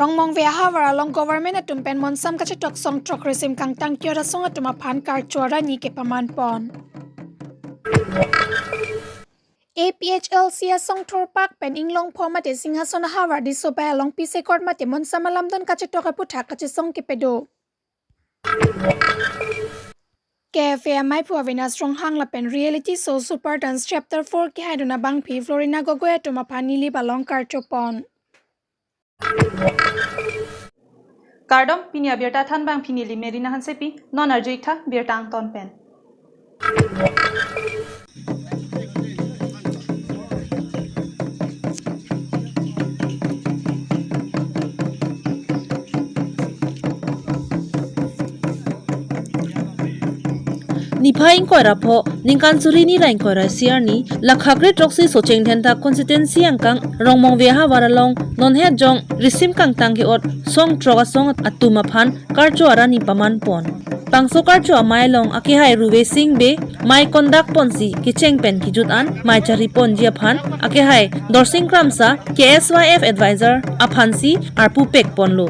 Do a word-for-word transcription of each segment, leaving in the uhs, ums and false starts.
Rongmongve ahavar along government atum pen monsam kachetok song throk risim kangtang ke-ot asong atum aphan karcho arani kepaman pon. A P H L C asong thurpak pen Inglongpho mate Singhason ahavar Disobai along Peace Accord mate monsam alamdon kachetok aputhak kachesong kepedo. K F A amaiphu Avinash Ronghang lapen reality show Super Dance Chapter four kehaidun abangpi Florina Gogoi atum aphan Nilip along karcho pon. Kardom, pini abirta thanbangpi neli Merina Hansepi, non arju-ik tha birta angton pen. Niphai ingkoi ra pho, ningkan suri hini ra ingkoi ra isi arni, Lakha kre throksi Socheng Dhenta constituency angkang Rongmongve ahavar along non het jong risim kangtang ke-ot song throk asong atum aphan karcho arani paman pon. Bangso karcho amei along akehai Ruve Sing Bey mei kondak ponsi kecheng pen kejut an mei chari ponji aphan akehai Dorsing Kramsa K S Y F advisor aphansi arpu pek ponlo.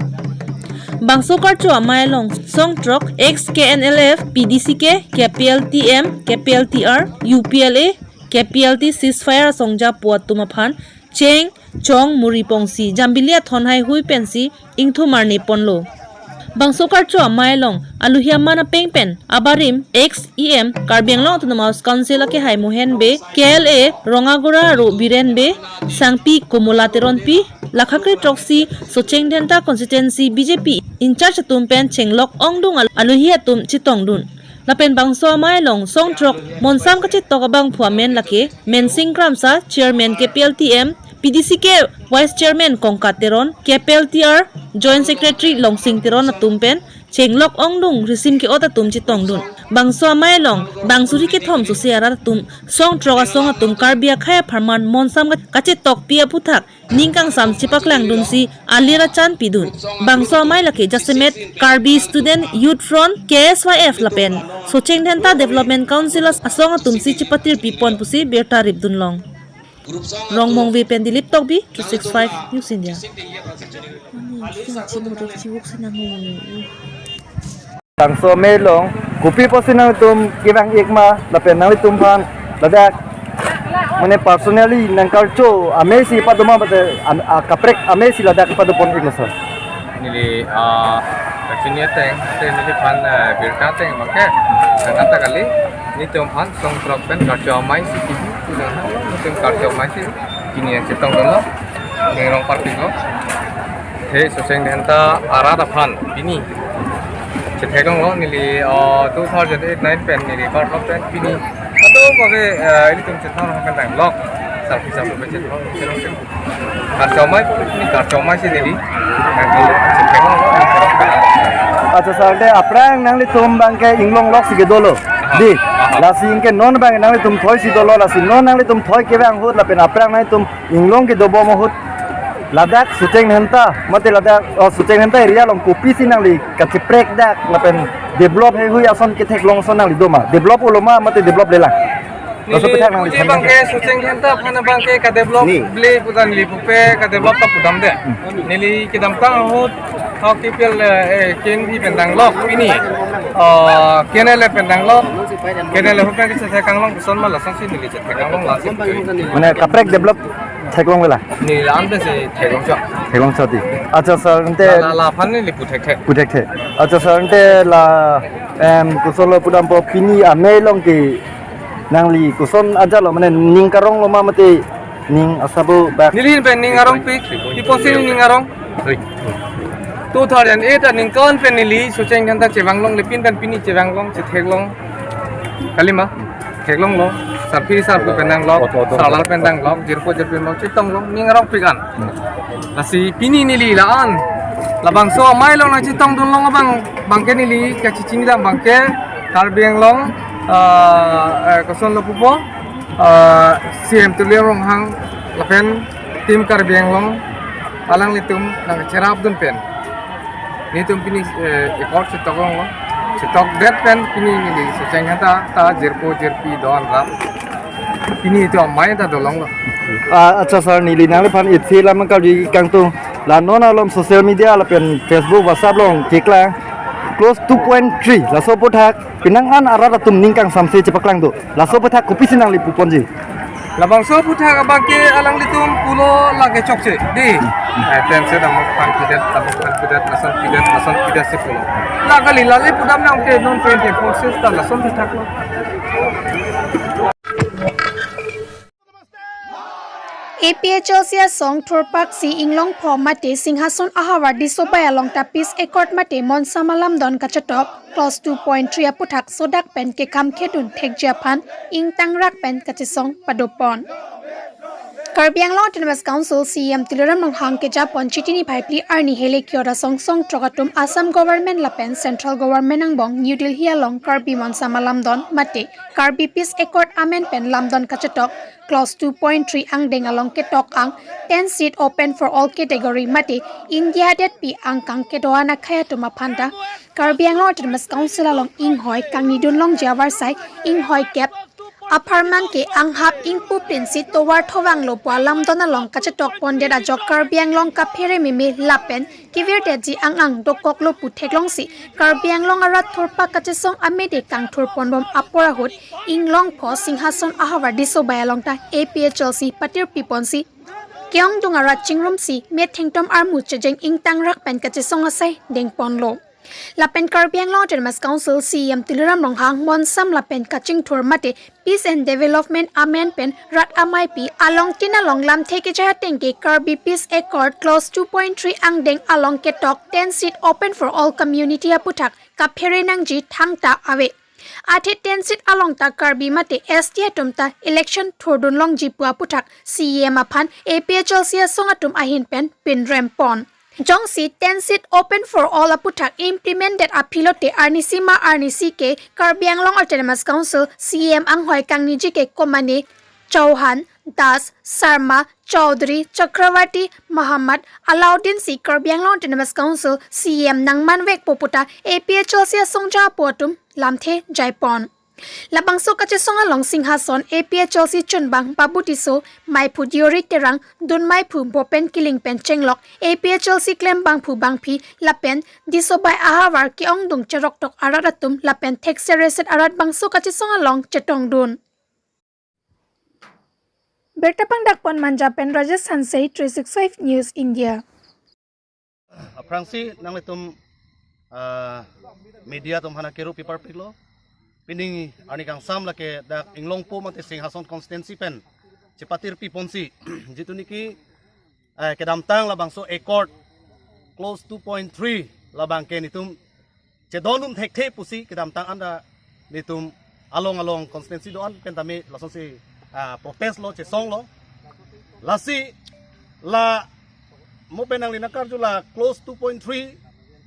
Bangso karcho amei along song throk ex K N L F, P D C K, K P L T M, K P L T R, U P L A, K P L T ceasefire asong japo atum aphan cheng, chong, muri pongsi Jambili athon haihui pensi ingthum arni ponlo. Bangso karcho amei along aluhi aman apeng pen abarim ex E M Karbi Anglong Autonomous Council akehai Mohen Bey, K L A Rongagora aro Biren Bey, Sangpi Komola Teronpi, Lakha kre throksi Socheng Dhenta constituency B J P in-charge atum pen chenglok ongdung al-, aluhi atum chetongdun. Lapen bangso amei along song throk monsam kachetok abangphu amen lake Mensing Kramsa, Chairman K P L T M, P D C K Vice Chairman Kongkat Teron, K P L T R Joint Secretary Longsing Teron atum pen chenglok ongdung risim ke-ot atum chetongdun. Bangso amei along bang suri kethom sose arat atum song throk asong atum Karbi akhei apharman monsam kachetokpi aputhak ning kangsam chepaklangdunsi alir achan pidun. Bangso amei lake jasemet Karbi Student Youth Front, K S Y F lapen Socheng Dhenta Development Council as-, asong atumsi chepatirpi pon pusi birta ripdun long. Rongmongve pen Dilip Tokbi, two six five News India. Bangso amei along kopi pusi nangtum kevang-ik ma lapen nanglitum aphan ladak mane personally nangkarcho amei si pado ma mate am-, a kaprek amei si ladak pado pon-iklo sir? Neli, ah, kachini ateng, ate neliphan, eh, birta ateng abangke, nangkanta kali, nelitum aphan song throk pen karcho amei si kibi, pulang ha, nelitum karcho amei si, pini nangchetongdunlo, ning arong parpiklo. He Socheng Dhenta arat aphan pini chetheklonglo neli, uh, two thousand eight nine pen neli karcho pen pini. Ado bage, uh, ilitum chethang pen tanglok. Sarpi sarpi pen chethang. Karcho amei pini karcho amei si neli chetheklonglo. Accha sir, te aphrang nanglitum abangke inglong lok si kedolo. Aha. Di, aha. Lasi anke non abangke nanglitum thoi si dolo, lasi non nanglitum thoi kevang ahut lapen aphrang nanglitum inglong kedobom ahut ladak Socheng Dhenta mate ladak, oh, Socheng Dhenta area along kopisi nangli kacheprek dak lapen develop heihui ason ketheklong ason nangli do ma? Develop-olo ma mate develop-le lang? Laso neli pethak nangli puji than abangke Socheng Dhenta aphan abangke kadevelop ni. Ble puta neli pupe kadevelop ta pudamde. Hmm. Neli kedamtang ahut thok K P L, eh, K N V pen tanglok pini. Oh, K N L A pen tanglok. K N L A ahut pen kachethek kanglong koson ma lasonsi neli chethek kanglong lasi. Mane kaprek develop theklong vela? Neli la-an pensi theklongchot. Theklongchot di. Accha sir, ante la, la, laphan neli pu thekthe. Pu thekthe. Accha sir, ante la, em, kosonlo pudampo pini amei along ke nangli koson ajatlo, mane ning karonglo ma mate ning asabo bak? Neli pen ning arongpik, iposi ning arong. Two thousand eight aningkan pen neli Socheng Dhenta chevanglongle, pin pen pini chevanglong, chetheklong. Kalima, theklonglo, sarpi sarpo pen tanglok, oto, oto, sarlal pen tanglok, jirpo jirpi lo, chetonglo, ning arongpik an. Hmm. Lasi pini neli la-an, labangso amei along nangchetongdun long abang, abangke neli kachechinidam abangke, Karbi Anglong, ah, eh, kosonlo pupo, ah, C M Tuliram Ronghang, lapen Team Karbi Anglong, alanglitum nangcherapdun pen. Nelitum pini, eh, accord chetok longlo. Chetokdet pen pini neli Socheng Dhenta ta jirpo jirpi do-an rap. Pini itum amei ta dolonglo. Ah, accha sir, neli nangliphan isi lam karju kangtung. La non alom social media lapen Facebook, WhatsApp along keklang clause two point three laso aphuthak penang an arat atum ning kangsamse chepaklang do. Laso aphuthak kopisi nangli puponji? Labangso aphuthak abangke alanglitum pulo lake chokche dei. Eh, tense damok phan pidet, damok phan pidet, lason pidet, lason pidet si pulo. La kali, lale pudam nangke non twenty-four six ta lason aphuthak lo. A P H L C asong thurpaksi Inglongpho mate Singhason ahavar Disobai along ta peace accord mate Monsam alamdon kachetok clause two point three aphuthak sodak pen kekham khedun thekji aphan ingtangrak pen kachesong padopon. Karbi Anglong Autonomous Council C E M Tuliram Ronghang kejapon Chiti niphai phli arni Helekio rasong song throk atum Assam Government lapen Central Government angbong New Delhi along Karbi Monsam alamdon mate Karbi Peace Accord amen pen lamdon kachetok clause two point three angdeng along ketok ang ten seat open for all category mate India detpi angkang kedo-an akhei atum aphan ta Karbi Anglong Autonomous Council along inghoi kangnidun longji avarsai inghoi kep apharman ke anghap ingpu pinsi tovar thovanglo pu alamdon along kachetok pondet ajok Karbi Anglong kaphere meme lapen kevirdetji ang-ang dokoklo pu theklongsi Karbi Anglong arat thurpak kachesong amede kangthur ponbom apor ahut Inglongpho Singhason ahavar Disobai along ta A P H L C patirpi ponsi ke-ongdung arat chingrumsi methengtom armu chejeng ingtangrak pen kachesong asai dengponlo. Lapen Karbi Anglong Autonomous Council C E M Tuliram Ronghang Monsam lapen kachingthur mate Peace and Development amen pen rat ameipi along tin along lamthe kejai ateng ke Karbi Peace Accord clause two point three angdeng along ketok ten seat open for all community aphuthak kaphere nangji thangta ave. Athe ten seat along ta Karbi mate S T atum ta election thurdun longji pu aphuthak C E M aphan A P H L C asong atum ahin pen pinrem pon. Jongsi ten seat open for all aphuthak implemented aphi lote arnisi ma arnisi ke Karbi Anglong Autonomous Council C E M anghoi kangniji ke komane Chauhan, Das, Sharma, Chaudhary, Chakravarti, Muhammad, Alauddin si Karbi Anglong Autonomous Council C E M nangmanvekpo pu ta A P H L C asongja apo atum lamthe jaipon. Labangso kachesong along Singhason A P H L C chunbang Babu Tisso, Meiphu Diori Terang, Dun Meiphu Bopen Killing pen chenglok A P H L C klembangphu bangphi lapen Disobai ahavar ke-ongdung cheroktok arat atum lapen thekser reset arat bangso kachesong along chetongdun. Birta pangdakpon Manja pen Rajesh Hanse, three six five News India. Aphrangsi nanglitum, ah, media atum aphan keru piparpiklo. Pining arni kangsam lake dak Inglongpho mate Singhason constituency pen chepatirpi ponsi jitu niki, eh, kedamtang labangso accord clause two point three labang ke netum chedondun thekthe pusi kedamtang anta netum along along constituency do-an pen tame lasonsi, ah, protest lo, chesonglo. Lasi la mo pen nangli nangkarju la clause two point three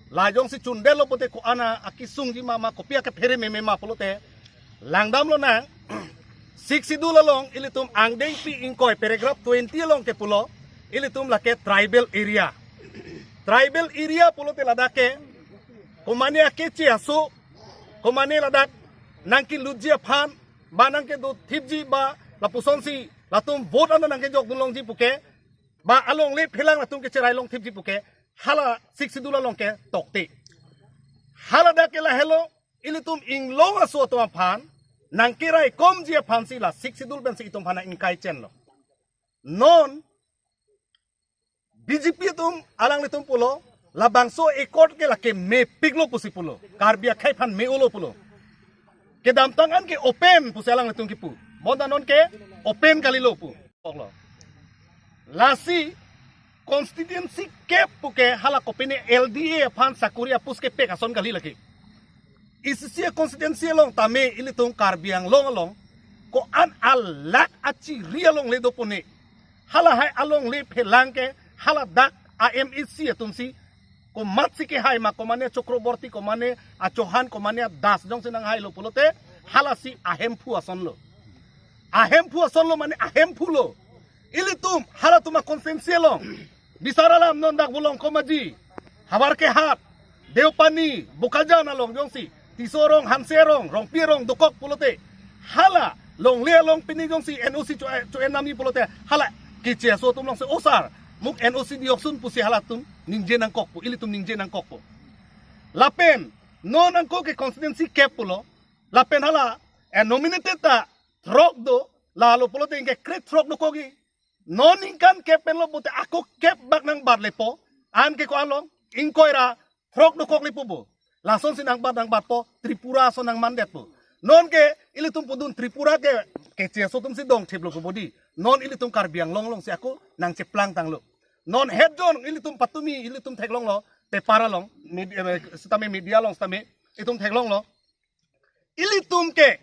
la jongsi chundetlo pote ko-an akesungji ma ma kopi akephere meme ma pulote langdamlonang. Sixth Schedule along ilitum angdengpi ingkoi paragraph twenty along ke pulo ilitum lake tribal area. Tribal area pulote ladak ke komane akeche aso, komane ladak nangkelutji aphan ba nangkedo thipji ba lapusonsi latum vote anta nangkejokdun longji puke ba alongle phelang latum kecherai long thipji puke hala Sixth Schedule along ke tokte. Hala dak ke lahelo ilitum inglong aso atum aphan nangkeraikomji aphansi la Sixth Schedule pensi itum aphan ingkai chenlo. Non B J P atum alanglitum pulo labangso accord ke lake mepiklo pusi pulo, Karbi akhei aphan me-olo pulo. Kedamtang an ke open pusi alanglitum kipu. Bonta non ke open kalilo pu. Oklo. Lasi constituency kep puke hala kopine L D A aphan sakuri apus kepek ason kali lake. Isi isi constituency along tame ilitum Karbi Anglong along ko-an alak achiri alongle dopone. Hala hai alongle phelang ke hala dak a M A C atumsi komatsi kehai ma, komane Chakraborty, komane a Chauhan, komane a Das jongsi nanghailo pulote halasi ahemphu asonlo. Ahemphu asonlo mane ahemphulo. Ilitum halatum a constituency along bisar alam non dak Bolong Komaji, Havar Kehat, Deopani, Bokajan along jongsi Tisso rong, Hanse rong, Rongpi rong dokok pulote hala longle along pini jongsi N O C cho, cho-en nami pulote hala keche aso atum longsi osar Muk N O C dioksun pusi halatum ningje nangkokpo, ilitum ningje nangkokpo. Lapen non angko ke constituency kep pulo, lapen hala eh, nominated ta throk do, lalo pulote ingke kre throk dokokji. Non ningkan kep penlo pute ako kep bak nangbat lepo. Anke ko-an long, ingkoi ra throk dokok lepo bo. Lasonsi nangbat nangbatpo, Tripura ason nangmandetpo. Nonke ilitum pudun Tripura ke, keche aso atumsi dongthiplo ko bodi. Non ilitum Karbi Anglong alongsi ako nangcheplang tanglo. Non het jon ilitum patumi, ilitum theklonglo, paper along, med-, eh, sitame media along sitame itum theklonglo. Ilitum ke,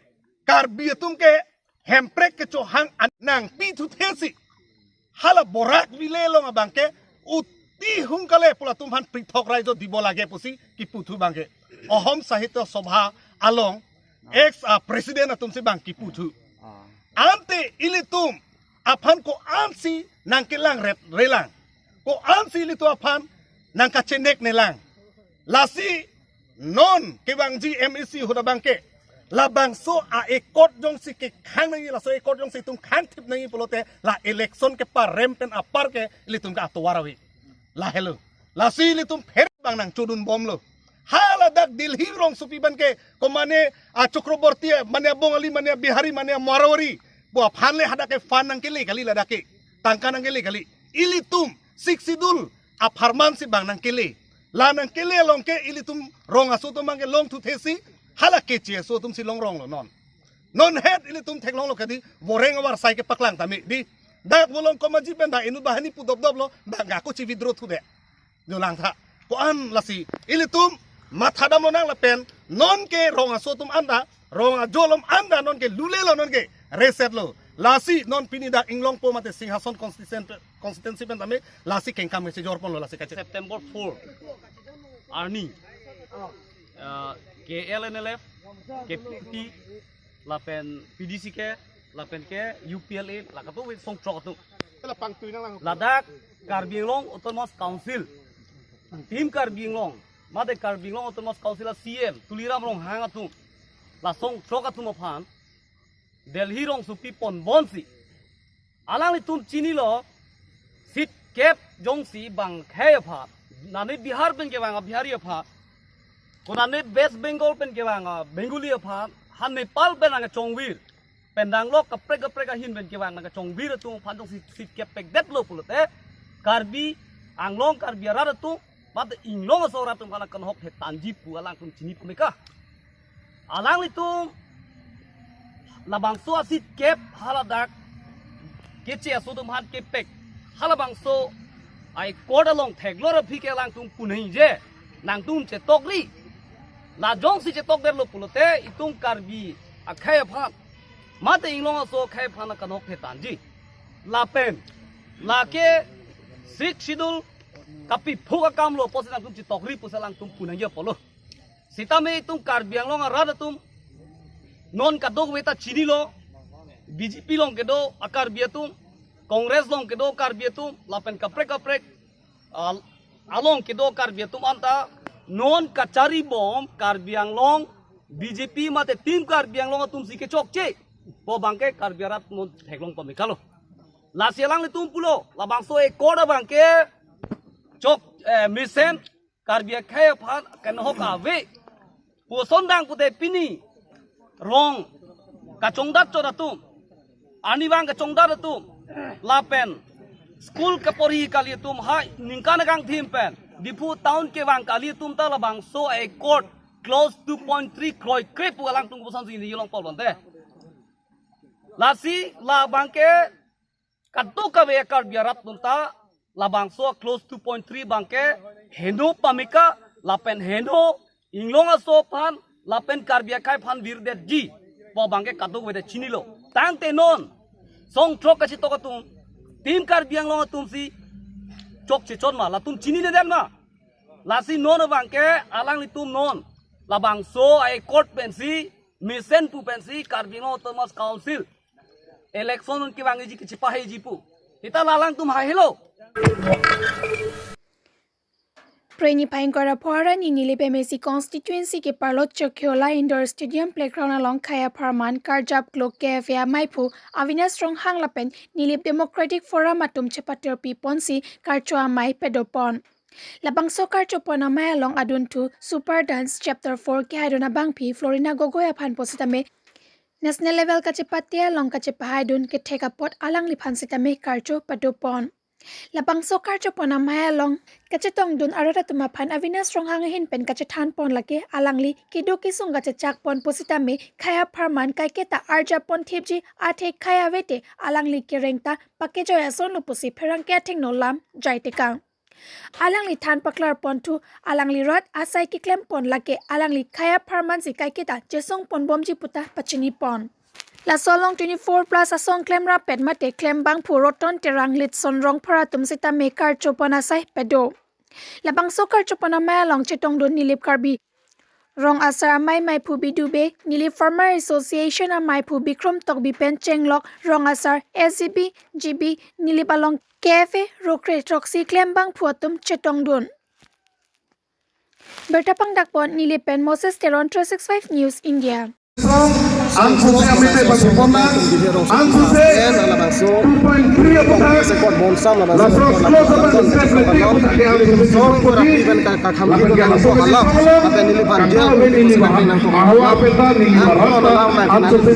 Karbi atum ke, Hemprek kechohang an nangpi thuthesi, hala Barak Valley along abangke, uti hung kale pu latum aphan prithok raijo dibo lage pusi kiputhu abangke. Ahom Sahitya Sabha along ex, ah, president atumsi abang kiputhu. Ante ilitum aphan ko-ansi nangkelang ret relang, ko-ansi ilitum aphan nangkachenek nelang. Lasi non kevangji M A C ahut abangke, labangso a-accord jongsi kekhang nangji, laso accord jongsi itum khangthip nangji pulote, la election keparem pen apar ke ilitum ke atovar ave. Lahelo. Lasi ilitum pher abang nangchodunbomlo. Haladak Delhi rongsopi abangke, ko mane a-Chakraborty, mane a-Bongali, mane a-Bihari, mane a-Marwari, bo aphan le hadak ke fund nangkele kali, ladak ke tangka nangkele kali. Ilitum Sixth Schedule apharmansi abang nangkele. La nangkele along ke ilitum rong aso atum abangke long thuthesi, hala keche aso atumsi longronglo non. Non het ilitum theklonglo kadi, boreng avar sai kepaklang tame di. Dak bolong komaji pen dak inut banghini pu dopdoplo, bang ako chi-withdraw thude. Jolang tha. Ko-an lasi ilitum mathadamlonang lapen nonke rong aso atum anta, rong ajo along anta nonke lulelo, nonke resetlo. Lasi non pini dak Inglongpo mate Singhason constituen-, constituency pen tame lasi kengkam kechejorponlo, lasi kache. September four arni, uh, K L N L F, K P P, lapen P D C K, lapen ke U P L A, la kadokave song throk atum, la pangtui nanglang, ladak Karbi Anglong Autonomous Council, Team Karbi Anglong, mate Karbi Anglong Autonomous Council a-C E M Tuliram Ronghang atum, la song throk atum aphan Delhi rongsopi ponbomsi, alanglitum chinilo, seat kep jongsi bang khei aphan, nane Bihar pen kevang a-Bihari aphan, ko nane West Bengal pen kevang a-Bengali aphan, ha Nepal pen nangkachongvir, pen danglok kaprek kaprek ahin pen kevang nangkachongvir atum aphan jongsi seat kep pekdetlo pulote, Karbi Anglong, Karbi arat atum, mate Inglong aso arat atum aphan kanhok thetangji pu alangtum chini pameka. Alanglitum labangso a-seat kep haladak keche aso atum aphan kepek, halabangso a-accord along theklor aphi ke alangtum punai je, nangtum chetokri. La jongsi chetokdetlo pulote itum Karbi akhei aphan, mate Inglong aso akhei aphan kanhok thetangji. Lapen lake Sixth Schedule kapiphuk akamlo pusi nangtum chetokri pusi alangtum punai je pulo. Sitame itum Karbi Anglong arat atum non kadokave ta chinilo, B J P along kedo a-Karbi atum, Congress along kedo Karbi atum, lapen kaprek kaprek, ah, along kedo Karbi atum anta non kacharibom Karbi Anglong B J P mate Team Karbi Anglong atumsi kechokche pu abangke Karbi arat non theklong pamekalo. Lasi alanglitum pulo, labangso accord abangke chok, eh, mesen Karbi akhei aphan kanhok ave pu sondang pute pini rong kachongdat chot atum, arnivang kachongdat atum, lapen school kaporhi kali atum, ha ningkan kangthim pen Diphu town kevang kali atum ta labangso accord clause two point three kroikre pu alangtum kosonsi nilongpon lonte. Lasi labangke kadokave Karbi arat atum ta labangso clause two point three abangke heno pameka lapen heno Inglong aso aphan lapen Karbi akhei aphan virdetji pu abangke kadokave ta chinilo. Tangte non song throk kachetok atum, Team Karbi Anglong atumsi chokche chot ma, latum chininedet ma? Lasi non abangke alanglitum non labangso a-accord pensi, mesen pu pensi Karbi Anglong Autonomous Council election un kevangji kachepahaiji pu. Seta la alangtum hahelo. Phre niphai ingkoi ra pho arni Nilip M A C constituency keparlo Chokihola Indoor Stadium playground along khei apharman karjap klok K F A amaiphu Avinash Ronghang lapen Nilip Democratic Forum atum chepatirpi ponsi karcho amei padopon. Labangso karchopon amei along adunthu Super Dance Chapter four kehaidun abangpi Florina Gogoi aphan pusitame national level kachepate along kachepahaidun kethek apot alangliphan sitame karcho padopon. Labangso karchopon amei along kachetongdun arat atum aphan Avinash Ronghang ahin pen kachethanpon lake alangli kedo kesung kachechakpon pusitame khei apharman kaiketa arjappon thipji athe khei avete alangli kereng ta pakejoi asonlo pusi pherangke athengno lam jaitekang. Alangli than paklarponthu alangli rat asai keklempon lake alangli khei apharmansi kaiketa chesongponbomji puta pachinipon. Laso along twenty-four plus asong klemrap pet mate klembangphu Roton Terang, Litson Rongphar atum sitame karchopon asai pado. Labangso karchopon amei along chetongdun Nilip Karbi Rong Asar amei meiphu Bidu Bey, Nilip Farmer Association ameiphu Bikrom Tokbi pen chenglok Rong Asar S G B, G B, Nilip along K F A rokre throksi klembangphu atum chetongdun. Birta pangdakpon Nilip pen Moses Teron, three six five News India. Ang suse amite pagpona, ang suse two point three aputhak, laso close up ang suse plate aputhak ke ang suse poti, lapen ke ang suse solo, kata ave Nilip Arta, ang suse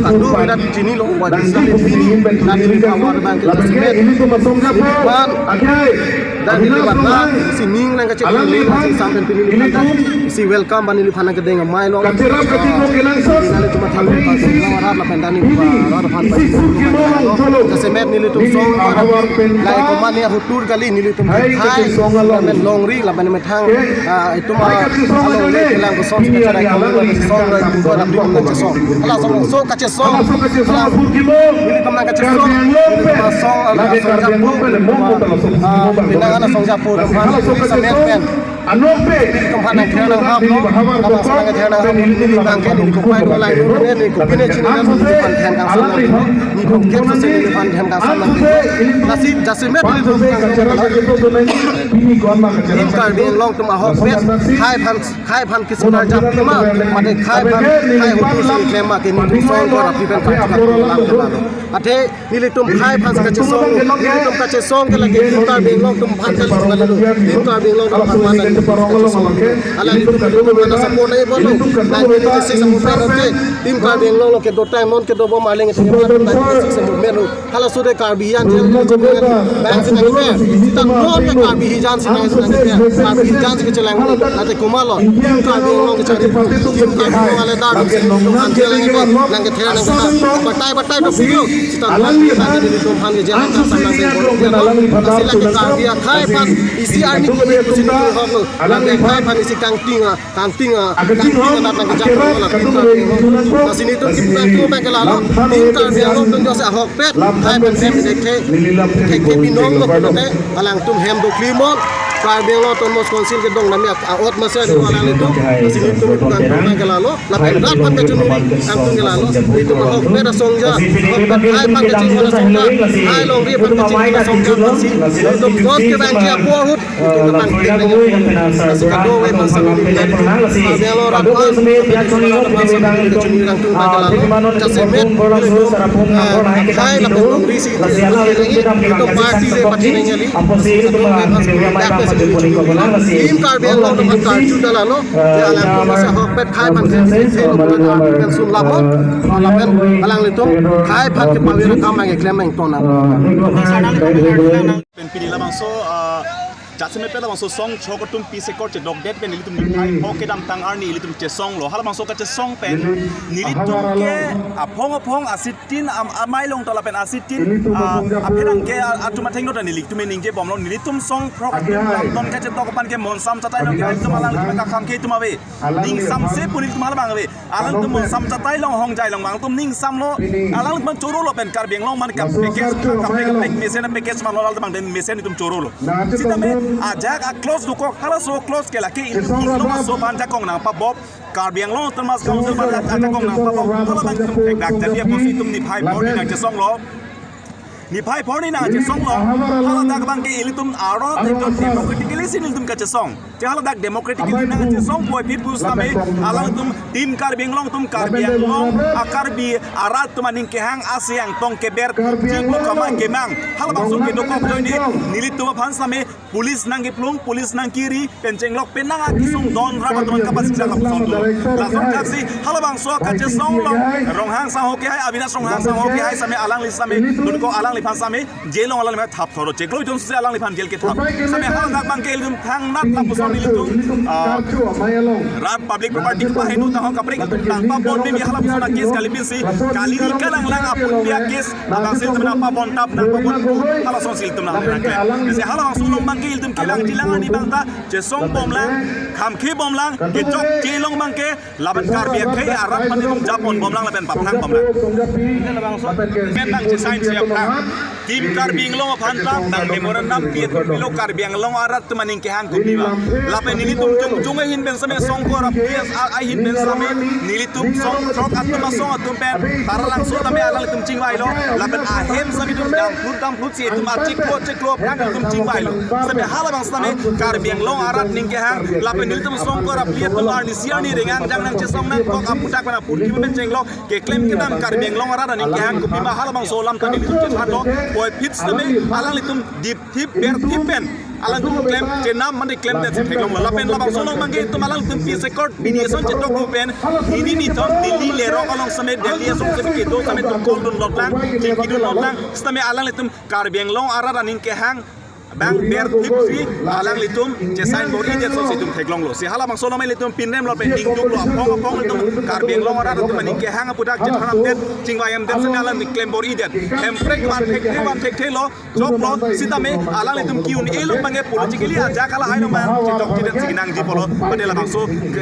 purta, lapen ke ilitum asong japo, akhai, Dan Nilip Arta, isi ning nangkachepon, alangli aphan, sampai pini ilitum, isi welcome ba Nilip aphan kedeng amei along. Kacherap kachingko kenangsot, nanglitum aphan, isi, rat lapen dan Nilip, ini, rat aphan, isi pur kimo, solo. Jasemet nelitum, Nilip song, ahavar pen, lai ta, komane hutur kali nelitum, hai, hai, kachesong along, lapen longri, lapen methang, ke, ah, itum, hai, ah, kachesong along, along le, kelang kosong, pini kachesong, ari alang, song, isi, rai, kachesong, buka, along, lapen kachesong. Ala song, so, kachesong. Ala song kachesong, ala, pur kimo, nelitum nangkachesong, Karbi Anglong pen, nelitum asong, ala lake song Karbi Anglong japo, pen, mong kota la song, ah, song, pinang ala song japo, lake ala song japo, kachesong, pen. Anok pen, nelitum aphan nangther nanghap lo, nelitum aphan nangther nanghap lo, nelitum aphan neli kopai do lai, neli kopine chini, nelitum aphan than kangsam nangji, nelitum ke suse nelitum aphan than kangsam nangji. Lasi jasemet nelitum aphan than kangsam nangji. Team Karbi Anglong atum ahokpet, khei aphan, khei aphan keso karjap pima, mate khei aphan, khei hutu si klem ma ke nelitum song ko rapi pen karjap pima. Athe nelitum khei aphan kachesong, nelitum kachesong ke lake Team Karbi Anglong atum aphan kali, kali lo. Team Karbi Anglong atum aphan kali lo. Alanglitum nelitum aphan support nai bolo. Nang neli kesi support nai ke Team Karbi Anglong lo kedo time non kedo bom arleng Team Karbi Anglong lo. Hala sude Karbi Anglong lo. Bang si nangke. Sita non ke Karbi hijan si nangke. Karbi hijan si kechelang. Ate kumalo. Team Karbi Anglong kechari. Team Karbi Anglong ale dar. Nangke thera nangke. Batai batai do video. Sita non ke nelitum aphan ke jalan kasam nang bengkol. Sila ke Karbi akhai aphan isi arni ke isi nelitum hok lo. Alang khei aphan isi kangting a, kangting a, kangting a nat nangkejak lo la Team Karbi Anglong. Lasi nelitum kepu kangtung abang ke lalo. Team Karbi Anglong atum jose ahokpet. Khei aphan hem ke ke ke ke binong lo pulote alangtum hem doklimon. Karbi Anglong Autonomous Council kedong nami a-ot masi adu alanglitum. Lasi nelitum kepu kangtung abang ke lalo. Lapen rat aphan kachini kangtung ke lalo. Nelitum ahokpet asong ja. Ahokpet khei aphan kachini asong ja. Khei longri aphan kachini asong ja. Lasi nelitum vote ke abang ke apu ahut. Nelitum aphan kachini asong ja. Lasi kado we masa nelitum. Karbi Anglong rat aphan kachini asong ja. Kachini kangtung abang ke lalo. Jasemet nelitum, ah, khei lapen longri si nelitum party le party neli. Lasi kado we masa nelitum. Team Karbi Anglong atum aphan karju ta lalo. Ya, alangtum asa ahokpet khei aphan ke, eh, lo pura na, kan sun labo, lapen alanglitum khei aphan kepavir akam abang keklem nangton na. Pen pini labangso, ah, jasemet pen labangso song chok atum pi sekor chedokdet pen nelitum niphai pho kedamtang arni nelitum chesong lo. Halabangso kachesong pen nelitum ke aphong aphong asit tin am-, amei along ta lapen asitin, ah, apherangke a-, atum athengno ta nelitum ningje bomlo, nelitum song phrok atum lamton kachedok aphan ke monsam chatai along ke nelitum alanglitum akam ke itum ave. Ningsam se pu nelitum halabang ave. Alangtum monsam chatai along hongjai along bang atum ningsam lo. Alangtum choro lo pen Karbi Anglong man kam package, kam package, mesen package man lo alangtum bang den mesen itum choro lo. Sitame ajak a-clause dokok, halaso clause ke lake itum itum aso aphan jakong nangpabop. Karbi Anglong Autonomous Council aphan ajakong nangpabop, halabang itum thekdak jadi apotsi itum niphai pho nangchesong lo. Niphai phongo arni nangchesong lo, haladak abangke ilitum aron ekdom democratically si nelitum kachesong. Che haladak democratically nangchesong puvoiphit pusitame alangtum Team Karbi Anglong atum Karbi Anglong a-Karbi arat atum aning kehang, asi angtong keber, chiklo kama kemang, halabangso kedokok ajoine nelitum aphan sitame police nangkeplung, police nangkiri, pen chenglok pen nangkesung don rat atum kapasik jang lapuson do. Lason kaksi halabangso kachesong along Ronghang sangho kehai, Avinash Ronghang sangho kehai sitame alangli sitame nonke alangliphan sitame jail along alangli thap thoro, chiklo jon si alangliphan jail kethap. Sitame haladak abangke ilitum thangnat lapuson ilitum, ah, rat public property kepaheno tahong kaprek ilitum nangpabon meme halapuson a-case kalipin si, kali ni kalanglang apun dia case abang si ilitum nangpabon tap nangpabon pu, halason si ilitum nangklem. Lasi halabangso along abangke ilitum kelang jilang ani abang ta chesong bomlang, khamkhe bomlang, kechokche along abangke lapen Karbi akhei arat aphan ilitum japon bomlang lapen paphrang bomlang. Pen nangchesign si aphrang Team Karbi Anglong aphan ta nang memorandum pi atum pilo, Karbi Anglong arat atum aning kehang kopi ma. Lapen nelitum jongjong ahin pen sitame, songkor a-P S ahin pen sitame, nelitum songthrok atum asong atum pen Taralangso tame alanglitum chingvailo. Lapen ahem sitame itum damphlut damphlut si itum achiklo chiklo aphrang itum chingvailo. Sitame halabang sitame Karbi Anglong arat aning kehang, lapen nelitum songkor a-plea atum arnisi arni rengang jang nangchesong nangkok aputhak pen apurkima pen chenglok keklem kedam Karbi Anglong arat aning kehang kopima halabangso alam ta nelitum chethanlo. Puvoiphit sitame alanglitum dipthip berthip pen alangtum klem chenam mane klemdet si theklonglo. Lapen labangso along abangke itum alangtum peace accord mediation chetok pen hini nithom Delhi lerok along sitame, Delhi asong sitame kedo sitame itum call dunlotlang, chingkidunlotlang. Sitame alanglitum Karbi Anglong arat aning kehang abang berthip si alanglitum chesign bor-idet ason si itum theklonglo. Si halabangso along ilitum pinremlo pen dingduklo, aphong aphong ilitum Karbi Anglong arat atum aning kehang aputhak chethanamdet, chingvai-amdet sitame alanglitum klem bor-idet. Hemprek van thekthe van thekthelo, joklo, sitame alanglitum ki-un-elo abangke politically ajak alahai along man chetok chedet si nangji pulo. Mane labangso ke